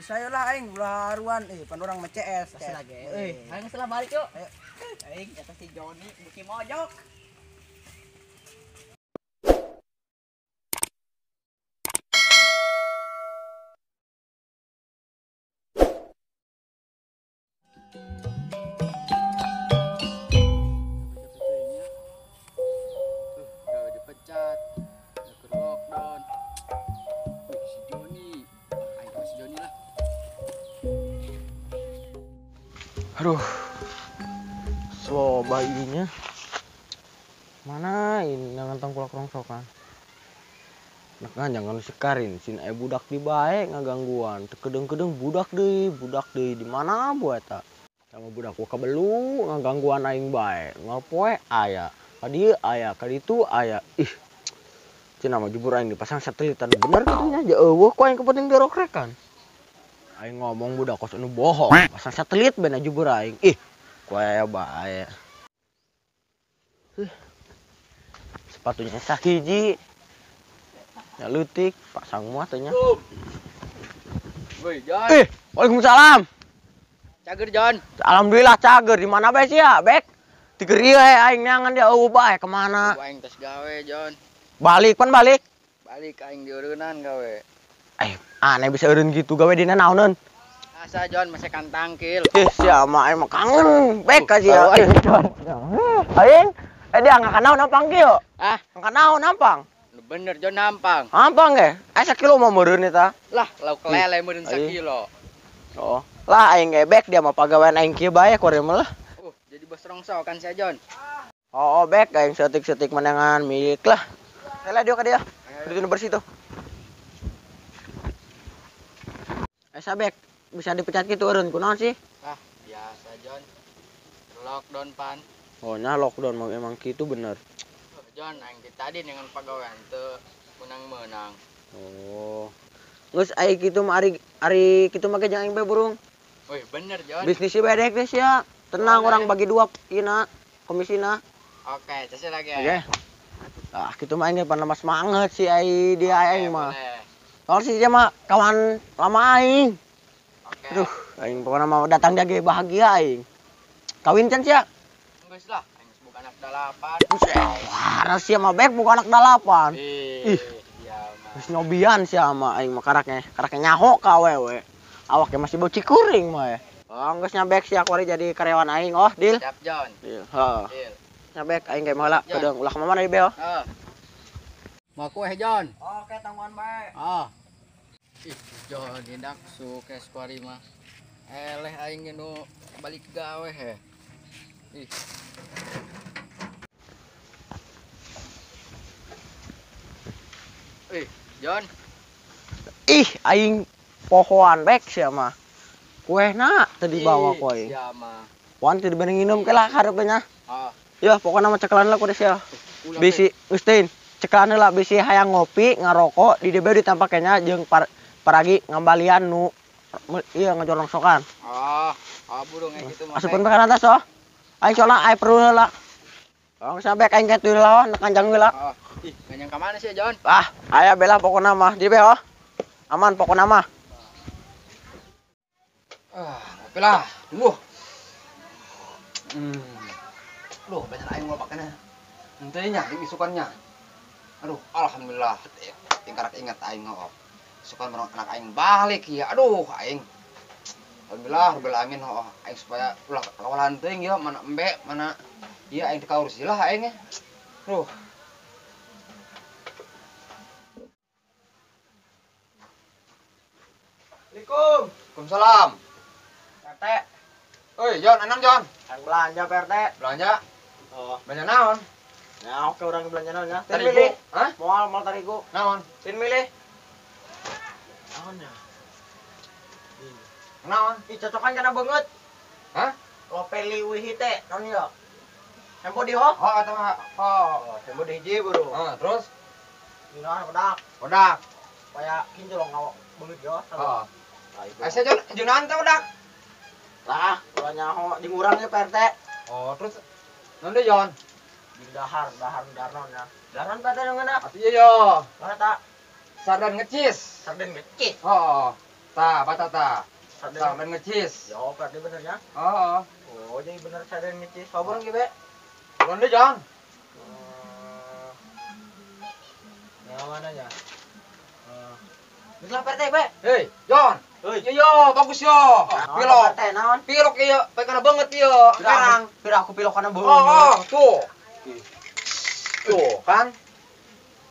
Saya lah aing ulah haruan pan urang mah CS. Lagi. Euy, aing geus lah balik yuk. Aing kata si Joni buki mojok. Dipecat, ke lockdown. Wih, si Joni, ayo si Joni lah. Aduh, slow bayinya. Mana ini jangan tangkulak rongsokan. Nah, jangan sekarin, sin budak di bae ngagangguan. Kedeng-kedeng budak deui di mana bu eta? Sama budak gua kabelu ngagangguan aing bae. Ngolpoe aya. Kadieu aya, kaditu aya. Ih. Cenah mah jubur aing dipasang satelitan bener kitu nya eueuh ku aing kepenting dirokrekan. Aing ngomong budak kos anu bohong, pasang satelit bena jubur aing. Ih, ku aya bae. Sepatunya sahiji. Ya leutik, pasang muat teh nya. Woi, Jon. Waalaikumsalam. Cager, Jon. Alhamdulillah cager. Di mana bae sia, Bek? Tiger ieu aing neangan dia eueuh bae kemana? Aing tes gawe, Jon. Balik pan balik. Balik aing diureunan gawe. Aneh bisa eureun gitu gawe dina naoneun. Asa Jon masih kan tangkil. Ih, sia mah aing mah kangen bek ka sia. Aing, dia ngakan naon nampang kieu? Ah, ngakan naon nampang? Bener Jon nampang. Nampang ge? Aya sakilo mah meureun eta. Lah, lauk lele meureun sakilo. Oh, lah aing ge bek dia mah pagawean aing kieu bae kuari mah lah. Jadi bos rongsokan sia Jon. Oh, bek aing setik-setik menangan milik lah. Lah dia ka dia. Itu bersih tuh. Sabek bisa dipecat gitu eureun kunaon sih? Ah, biasa Jon. Lockdown pan. Oh, nah lockdown mah emang gitu bener. Jon, aing tadi dengan pagawean teu menang-menang. Oh. Geus aing kitu mah ari kitu mah ge jeung aing bae burung. Woi, bener Jon. Bisnis si bedek geus ya. Tenang orang bagi dua ina komisina. Oke, cese lagi. Oke. Ah, kitu mah aing pan semangat sih ai dia aing mah. Soal sih dia mah kawan lama aing. Oke. Aduh, aing pokoknya mau datang dia ge bahagia aing. Kawin can sia? Geus lah, aing geus boga anak 8. Wah, sia mah bek boga anak 8. Ih, iya mah. Geus nyobian sia mah aing mah karaknya nyaho ka awewe. Awaknya masih bau cikuring mah ya. Oh, geus nyabek sia kuari jadi karyawan aing. Oh, deal. Siap, Jon. Deal. Heeh. Deal. Nyabek aing ge mah heula, kedeung ulah ka mana di beo. Heeh. Mau kue Jon. Oke, tangguhan bae. Ah. Ih, Jon dindak sukses kuari mah. Eleh aing nu balik gawe he. Ih. Ih, Jon. Ih, aing pohoan bek sia mah. Kuehna teu dibawa ku aing. Sia mah. Wan teu dibanding nginum ke lah hareupeunnya. Ah. Yeuh, pokona mah cekelan lah ku sia. Bisi geus teuing. Cekelan heula bisi hayang ngopi, ngarokok di DB ditampaknya jeung paragi ngambalian nu ieu ngajorongsokan. Ah, burung gitu mah. Asupkeun ka atas oh. Aing soalna aing perlu heula. Tong sampe aing kitu heula oh, kanjang heula. Oh, ih, kanjang ka mana sih, Jon? Ah, aya bela pokona mah di DB oh. Aman pokona mah. Ah, ngopi lah. Duh. Duh, banyak aing ngopakna. Henteu nya isukannya. Aduh, alhamdulillah. Tingkarak ingat aing hooh. Sukan merong anak aing balik ya. Aduh, aing. Alhamdulillah rabbil alamin hooh. Aing supaya ulah kawalan teuing ya, mana embe, mana ieu aing teu kaurus lah aing ya. Aduh. Assalamualaikum. Waalaikumsalam. RT. Oi, Jon, anam Jon. Aing belanja Pak RT. Belanja? Oh, belanja naon? Ya oke orang belanja naon ya. Tin Tarigu. milih. Hah? Moal moal tarigu. Naon? Tin milih. Naon ya? Naon? Ih cocokan kana beungeut. Hah? Lopeli wihite naon ieu? Tempo di ho? Oh, eta mah. Oh. Tempo di hiji buru. Heeh, terus Dina kodak. Kodak. Supaya kinclong awak beungeut yo. Heeh. Nah, itu. Asa Jon, junan teh kodak. Lah, ulah nyaho jeung urang ye Pak RT. Oh, terus naon deui Jon? Jeung dahar, dahar darnon ya. Darnon Pak RT nu ngeunah. Atuh ieu yo. Mana tak? Sarden ngecis. Sarden ngecis. Oh. Tah, baca tah. Sarden ngecis. Yo, berarti bener ya? Heeh. Oh, jadi bener sarden ngecis. Sabar ge, Be. Turun deh, Jon. Yang mana ya? Geus lah Pak RT, Be. Hei, Jon. Hei. Yo, yo, bagus yo. Pilok. Pak RT, naon? Pilok ieu, bae kana banget ieu. Sekarang. Pira aku pilok kana Oh, oh, tuh. Tuh, kan?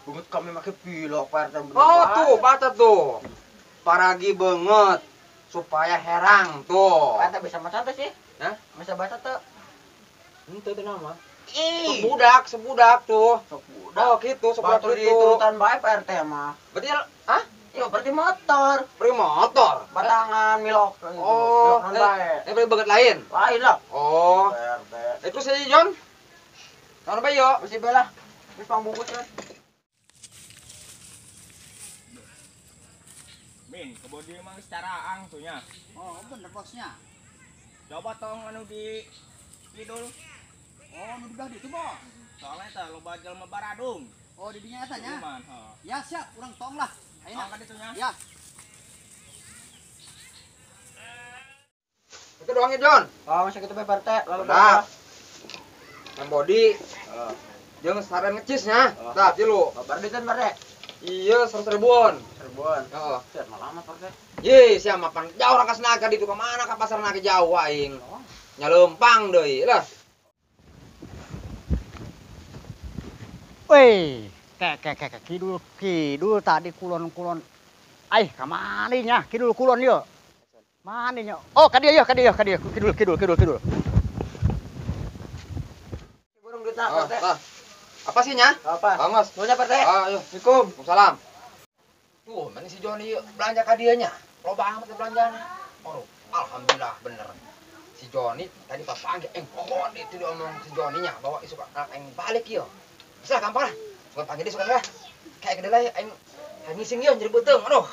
Banget kami make pilok Pak RT bener. Oh, tuh, baca tuh. Paragi banget supaya herang tuh. Pak RT bisa maca tuh sih? Hah? Bisa baca tuh. Henteu teh nama. Ih, Sebudak, sebudak tuh. sok budak. Oh, gitu, sebudak Batur gitu. diturutan bae Pak RT mah. Berarti hah? Iya, berarti motor. Beri motor. Batangan milok. Oh, Milok non bae. beri banget lain. Lain lah. Oh, Pak RT. itu sih Jon. Tahun apa yo? Wis be lah. Wis pangbungkus kan. Min, kebon dia emang secara ang tuh nya. Oh, bener bosnya. Coba tong anu di kidul. Oh, nu di belah ditu, Bos. Soalnya teh loba jelema baradung. Oh, di dinya eta nya. Cuman, heeh. Ya, siap, urang tong lah. Ayeuna. Tong ka ditu nya. Ya. Itu doangnya Jon. Oh, masih gitu bae Pak RT. Lalu Benar. Yang body. Jeung saran ngecisnya. Oh. Tah, tilu. Babar duitan Pak RT. Iya, 100 ribuan. Seribuan. Heeh. Set malah amat Pak RT. Ye, sia mapan jauh rangkas naga ditu ka mana ka pasar naga jauh aing. Nyalempang deui lah. Weh, kek kidul kidul tadi kulon-kulon. Aih, ka mana nya? Kidul kulon yo. Mana nya? Oh, ka dieu yo, ka dieu, ka dieu. Kidul kidul kidul kidul. Burung duitna Oh, Pak RT. tah. Apa sih nya? Apa? Bangos. Nuhun ya Pak RT. Ah, ayo. Assalamualaikum. Waalaikumsalam. Tuh, mana si Joni belanja ka dieu nya? Loba amat belanjaan. Oh, alhamdulillah bener. Si Joni tadi pas pagi pohon itu diomong si Joni nya bawa isuk anak aing balik ieu. Bisa gampang lah. Suka panggil dia suka lah. Kayak gede lah aing ngising ieu jadi beuteung. Aduh.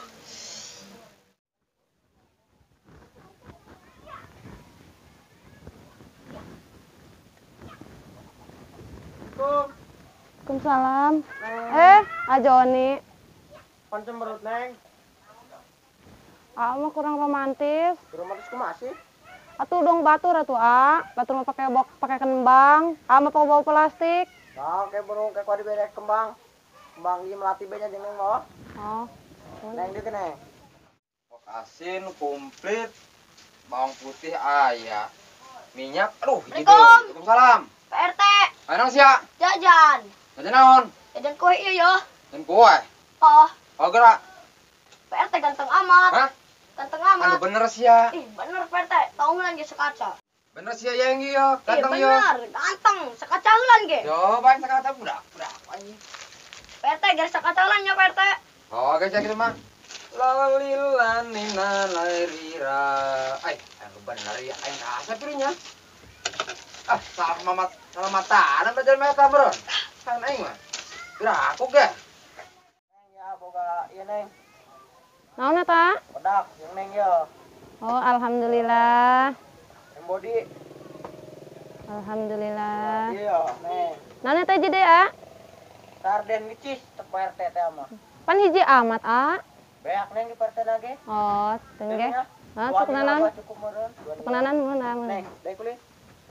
Waalaikumsalam. Eh, A Joni. Pan cemberut, Neng. A mah kurang romantis. Romantis kumaha sih? Atuh dong batur atuh A. Batur mah pakai bok pakai kembang. A mah pakai bau plastik. Nah, kayak burung kayak kuah dibere kembang. Kembang ieu melati be nya jeung Neng mau. Oh. Neng dieu Neng. Kok asin komplit. Bawang putih aya. Minyak, aduh, hiji deui. Waalaikumsalam. Waalaikumsalam. Pak RT, Ayo naon sia? jajan. Jajan naon? Jajan kue iya yo. Jajan kue. Oh, Oh, gerak. Pak RT ganteng amat. Hah? Ganteng amat. Anu bener sia. Ih, bener Pak RT. Tau ngelan ge sekaca. Bener sia yang ieu, Ih, ganteng ieu. bener, ganteng. Sekaca heulan ge. Coba yang sekaca budak, budak anjing. Pak RT geus sekaca heulan nya Pak RT. Oh, guys, gitu mah. La nina la rira. Ay, anu bener ya, aing rasa pirunya. Ah, salah mamat, salah mata, belajar mata, bro. Kan aing mah. Kira aku ge. Neng ya boga ieu Neng. Naon eta? Pedak jeung Neng ye. Oh, alhamdulillah. Yang body. Alhamdulillah. Iya, Neng. Naon eta hiji deui, A? Sarden ngecis teu Pak RT teh mah. Pan hiji amat, A. Beak Neng di Pak RT na ge. Oh, teu ge. Nya. Hah, Dua sok nanan. loba cukup meureun. Dua Sok nanan mun ah, mun. Neng, deui kulih.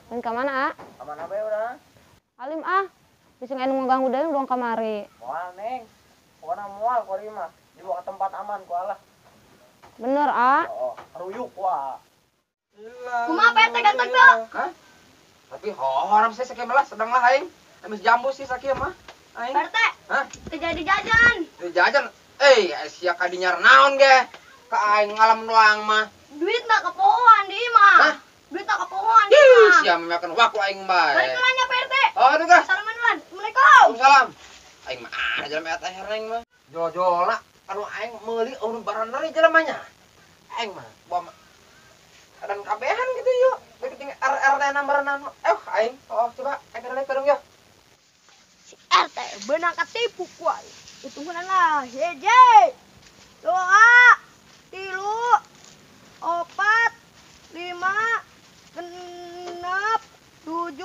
Dan ka mana, A? Ka mana bae urang? Alim ah. Bisa anu ngaganggu deui urang kamari. Moal Neng. Pokona moal ku ari mah. Dibawa ke tempat aman ku alah. Bener, A. Oh, ruyuk ku ah. Kumaha Pak RT ganteng teu? Hah? Tapi horam saya sakieu mah lah, sedang lah aing. Habis jambu sih sakieu mah. Aing. Pak RT, Hah? teu jadi jajan. Teu jajan. Eh, sia ka dinya naon ge? Ka aing ngalam doang mah. Duit mah kepohoan di imah. Hah? Duit mah kepohoan di Ih, imah. sia makan waktu aing bae. Balik heula nya Pak RT. Oh, aduh gah. Salaman heula. Assalamualaikum. Waalaikumsalam. Aing mah ada jelema eta aing mah. Jol-jolna anu aing meuli anu baranari jelemanya. Aing mah bawa dan kabehan gitu yuk. Begitu tinggal RR teh nambaran aing. Oh, coba aing kada kerung yo. Si RT benang ketipu ku aing. Hitungan lah. Hiji, dua, tilu, opat, lima, genep, 7,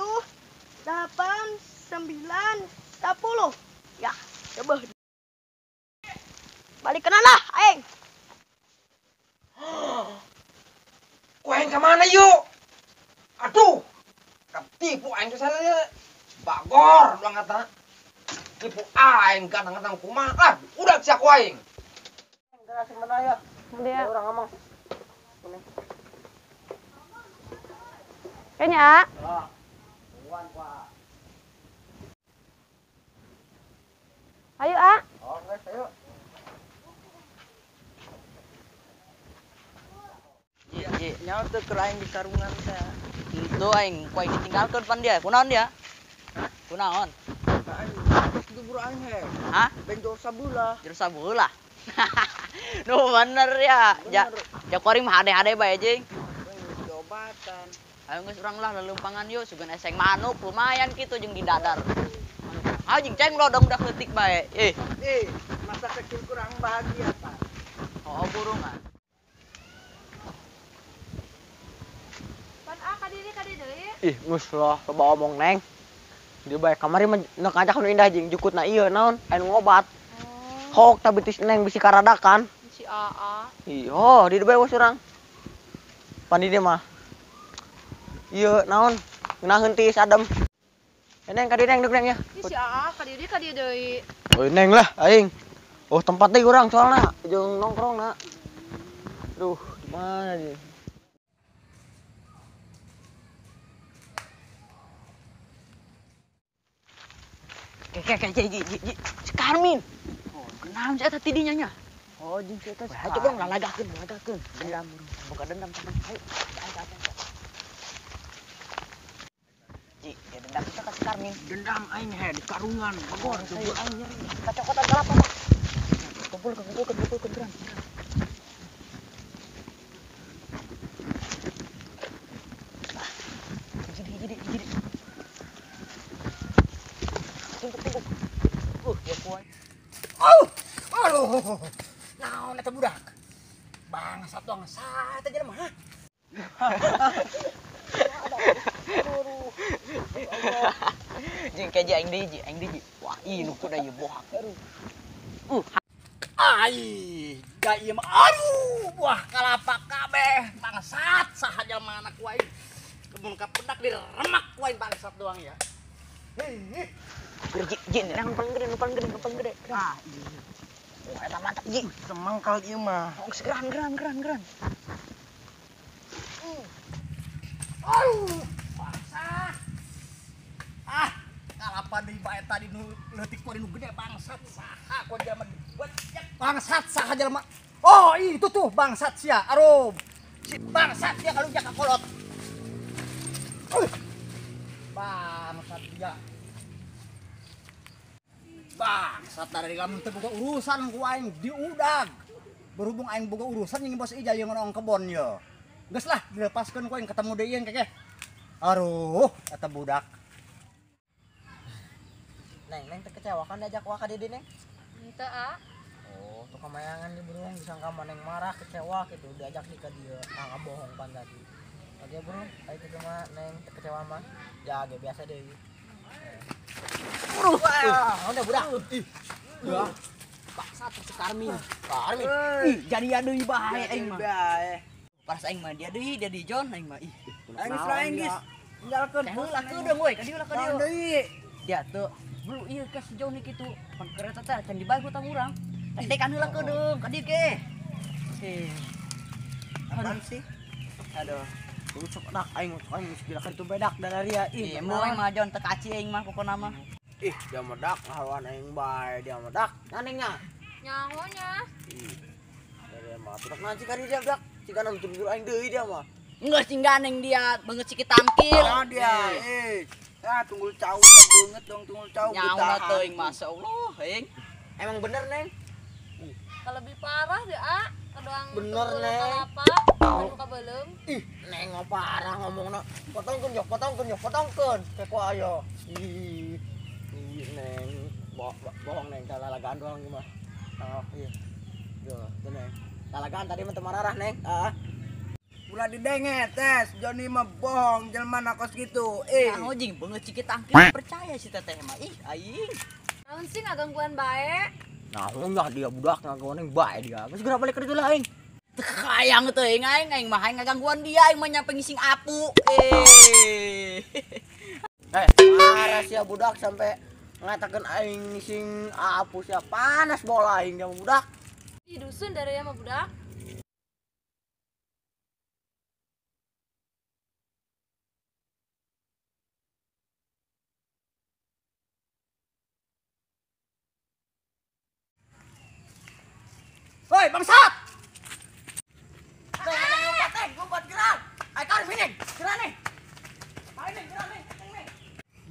8, 9, 10. Ya, coba. Balik kanan lah, aing. Aing ka mana yuk? Aduh, ketipu aing kesana. Bagor doang kata. Tipu aing kadang-kadang kumaha. Ah, udah siak aing. Geura sing mana ya? Dia. Urang ngomong. Kayaknya, A. Buan, Pak. Ayo, A. Oh, guys, ayo. Ji, nyawa teu keur aing di karungan teh. Henteu aing, ku aing ditinggalkeun pan dia. Kunaon dia? Kunaon? Aing dubur aing he. Hah? Benjol sabeula. Jero sabeula. Nu bener ya. Ja, ja kuring mah hade-hade bae jeung. Diobatan. Ayo geus urang lah lelempangan yuk, sugan eseng manuk lumayan kitu jeung di dadar. Ah jeung ceng lodong udah leutik bae. Eh, Masa kecil kurang bahagia, Pak. Oh, burungan. Pan A ka diri ka deui. Ih, geus lah loba omong Neng. Dia bae kamari mah nek ngajak nu indah jeung jukutna ieu naon anu ngobat. Oh, Hok ta betis Neng bisi karadakan. si AA. Ih, oh, di bae wes urang. Pan di dieu mah. Ieu naon ngeunaheun tiis adem. Eh, Neng ka dieu Neng, duk Neng ya. Ih, si AA ka diri ka dieu deui. Oh, Neng lah aing. Oh, tempat deui urang soalna jeung nongkrongna. Duh, di mana dia? Kayak kayak ji ji ji si Karmin. Oh, kenaon si eta ti dinya nya? Oh, jeung si eta. Wah, coba urang lalagakeun, lalagakeun. Dendam urang. Boga dendam sama. Ayo, ayo, ayo, ayo. Ji, dia dendam kita ka si Karmin. Dendam aing he di karungan, bagor dubur aing nyeri. Kacokotan kalapa, Pak. Kumpulkeun, kumpulkeun, kumpulkeun geran. Jadi, jadi, jadi. Tunggu, tunggu. Dia kuat. Oh, aduh. Naon eta budak? Bangsat doang saha eta jelema, ha? Jeung kayak aing deui, ji, aing deui, ji. Wah, ih nu kuda ieu bohak. Ai, da ieu mah aduh, buah kalapa kabeh, bangsat saha jelema anak ku aing. Mun kapedak diremak ku aing bangsat doang ya. Hih. Ji, ji, yang paling gede, nu paling gede, nu paling gede. Ah, iya. Wah, eta mantap, ji. Semangkal ieu mah. Oh, geran, geran, geran, geran. Aduh, bangsat. Ah, kalapa deui bae tadi nu leutik ku nu gede bangsat saha ku jelema. Bangsat saha jelema. Oh, itu tuh bangsat sia. Aduh. Si bangsat dia kalau ka kolot. Bangsat dia. Bangsat dari lamun teu boga urusan ku aing diudag. Berhubung aing boga urusan jeung bos Ijal jeung ngorong kebon ye. Geus lah dilepaskeun ku aing ketemu deui yang kekeh. Aduh, eta budak. Neng, Neng teu kecewa kan diajak wah ka dieu Neng? Henteu, A. Oh, tuh kamayangan di burung disangka maneng marah kecewa gitu diajak di ka dieu. Ah, bohong pan tadi. Oke, bro, ayo kitu mah Neng teu kecewa mah. Ya, ge biasa deui. Wah, udah budak. Ih. Ya. Bangsat si Karmin. Karmin. Ih, jadi ya deui bae aing mah. Bae. Paras aing mah dia deui, dia di John aing mah. Ih. Aing geus lain geus. Tinggalkeun. Teh heula kedeung we, ka dieu lah ka dieu. Naon deui? Dia tuh bulu ieu ka si John kitu. Pan kereta teh can dibayar hutang urang. Teh kan heula kedeung ka dieu ke. Eh. Apaan sih? Aduh. Lu sok dak aing aing geus gila ka ditu bedak da ria. Ih, mau aing mah John teu kaci aing mah pokona mah. Ih, dia mah dak ngahaluan aing bae, dia mah dak. Nanengnya. Nyaho nya. Ih. Dia mah dak nanti ka dia dak. Cigana nutur aing deui dia mah. Enggak sih gandeng dia, banget sikit tangkil. Ah dia, eh. Ah tunggul cau banget dong tunggul cau Nyawa teuing masyaallah, aing. Emang bener, Neng? Kalau lebih parah deh, A. Kedoang Bener, Neng. Kelapa, anu kabeuleum. Ih, Neng mah parah ngomongna. Potongkeun yo, potongkeun yo, potongkeun. Kek ayo. Ih. Ih, Neng. Bohong Neng, lalagaan doang mah. Oh, iya. Yo, tuh Neng. Lalagaan tadi mah teu mararah, Neng. Ah. Ulah didenge tes, Joni mah bohong jelema nakos gitu. Eh, Nyaho jeung beungeut sikit tangkil percaya si teteh mah. Ih, aing. Naon sih ngagangguan bae? Nah, enggak dia budak ngagangguan bae dia. Geus geura balik ka ditu lah aing. Teu hayang teuing aing aing mah hayang ngagangguan dia aing mah nyampe ngising apu. Eh. Marah sia budak sampai ngatakeun aing ngising apu sia panas bola aing sama budak. Di dusun dari sama budak. Woi, bangsat! Lompat gerak. Ayo karim ini, gerak nih. Ayo nih, gerak nih, nih.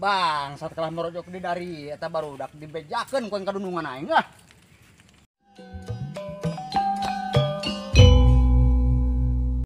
Bangsat kalah merojok di dari eta barudak dibejakeun ku kadunungan aing ah.